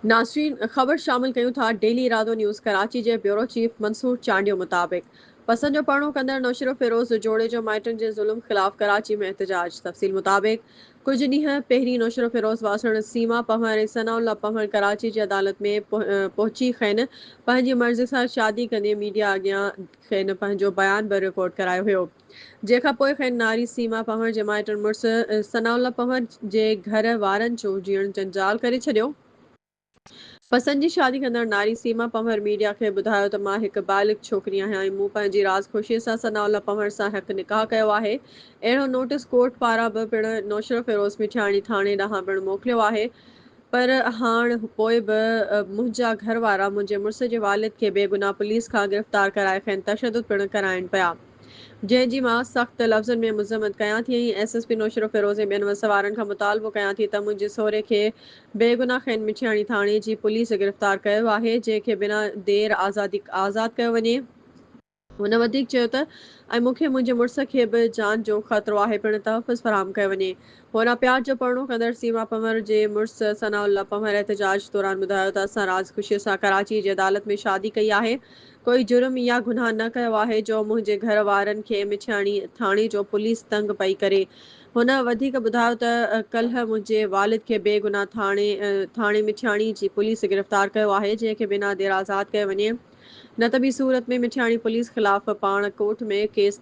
ناظرين خبر شامل ڪيون ٿا ڊيلي ارادو نيوز ڪراچي جي بيورو چيف منصور چانڊيو مطابق پسند جو پرڻو ڪندڙ نوشهروفيروز جوڙي جو مائٽن جي ظلم خلاف ڪراچي ۾ احتجاج تفصيل مطابق ڪجهه ڏينهن پهرين نوشهروفيروز واسڻ سيما پنهور ۽ ثناء الله پنهور ڪراچي جي عدالت ۾ پهچي کين پنهنجي مرضي سان شادي ڪندي ميڊيا اڳيان کين پنهنجو بيان به رڪارڊ ڪرايو هيو. جنهن کان پوء کين ناري سيما پنهور جي مائٽن مڙس ثناء الله پنهور جي گهر وارن جو جيئڻ جنجال ڪري ڇڏيو. پسند جي شادي ڪندڙ ناري سيما پنهور ميڊيا کي ٻڌايو ته مان هڪ بالغ ڇوڪري آهيان ۽ مون پنهنجي راز خوشي سان ثناء الله پنهور سان حق نڪاح ڪيو آهي. اهڙو نوٽيس ڪورٽ پاران به پڻ نوشهروفيروز مٺياڻي ٿاڻي ڏانهن پڻ موڪليو آهي پر هاڻ پوء به منهنجا گهر وارا منهنجي مڙس جي والد کي بيگناهه پوليس کان گرفتار ڪرائي کين تشدد پڻ ڪرائين پيا جنهن جي مان سخت لفظن ۾ مذمت ڪيان ٿي ۽ ايس ايس پي نوشهروفيروز ۽ ٻين وس وارن کان مطالبو ڪيان ٿي ته منهنجي سهري کي بيگناهه کين مٺياڻي ٿاڻي جي پوليس گرفتار ڪيو آهي جنهن کي بنا دير آزادي آزاد ڪيو وڃي. هن وڌيڪ چيو ته ۽ مون کي منهنجي مڙس کي به جان جو خطرو آهي پڻ تحفظ فراهم ڪيو وڃي. هوڏانهن پيار جو پرڻو ڪندڙ سيما پنهور جي مڙس ثناء الله پنهور احتجاج دوران ٻڌايو ته اسان راز خوشي سان ڪراچي جي عدالت ۾ شادي ڪئي آهي ڪوئي جرم يا گناهه نه ڪيو آهي جو منهنجي گهر وارن کي مٺياڻي ٿاڻي جو پوليس تنگ پئي ڪري هن وڌيڪ ٻڌايو ته ڪلهه منهنجي والد کي بي گناهه ٿاڻي ٿاڻي مٺياڻي جي پوليس گرفتار ڪيو آهي جنهن کي بنا دير آزاد ڪيو وڃي. نه ته ٻي صورت ۾ مٺياڻي پوليس خلاف پاڻ ڪورٽ ۾ ڪيس.